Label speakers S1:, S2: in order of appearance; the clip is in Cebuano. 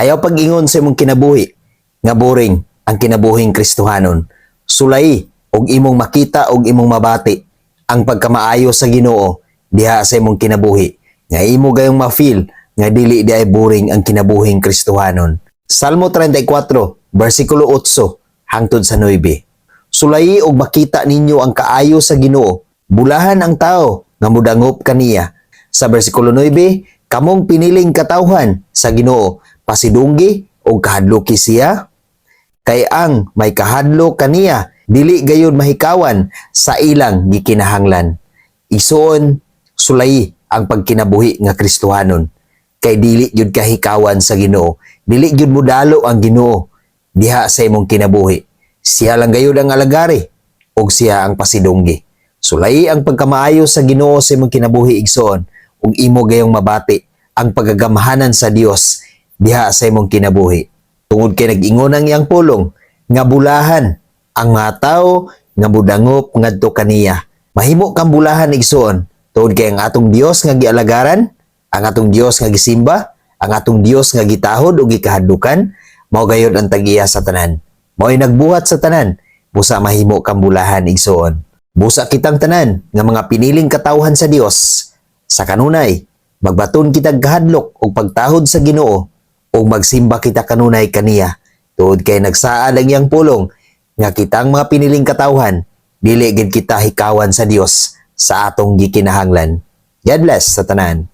S1: Ayaw pag-ingon sa imong kinabuhi nga boring ang kinabuhing Kristohanon. Sulay og imong makita og imong mabati ang pagkamaayo sa Ginoo diha sa imong kinabuhi nga imo gayong ma-feel nga dili diay boring ang kinabuhing Kristohanon. Salmo 34 bersikulo 8 hangtod sa 9. Sulayi og makita ninyo ang kaayo sa Ginoo. Bulahan ang tao nga mudangop kaniya. Sa bersikulo 9, kamong piniling katawhan sa Ginoo, pasidunggi og kahadluki siya. Kay ang may kahadlok kaniya, dili gayud mahikawan sa ilang gikinahanglan. Igsuon, sulayi ang pagkinabuhi nga Kristohanon. Kay dili gyud kahikawan sa Ginoo, dili gyud mudalo ang Ginoo diha sa imong kinabuhi. Siya lang gayud ang alagari ug siya ang pasidunggi. Sulayi ang pagkamaayo sa Ginoo sa imong kinabuhi, igsoon, ug imo gayong mabati ang pagagamhanan sa Dios diha sa imong kinabuhi. Tungod kay nag-ingon ang iyang pulong nga bulahan ang mga tawo nga mudangop ngadto kaniya. Mahimo kang bulahan, igsoon, tungod kay ang atong Dios nga gialagaran, ang atong Dios nga gisimba, ang atong Dios nga gitahod ug gikahadlukan, mao gayud ang tag-iya sa tanan. Mao'y nagbuhat sa tanan, busa mahimo kang bulahan, igsoon. Busa kitang tanan nga mga piniling katawhan sa Dios sa kanunay, magbaton kitag kahadlok ug pagtahod sa Ginoo ug magsimba kita kanunay kaniya. Tungod kay nagsaad ang iyang pulong nga kitang mga piniling katawhan, dili gid kita hikawan sa Dios sa atong gikinahanglan. God bless sa tanan.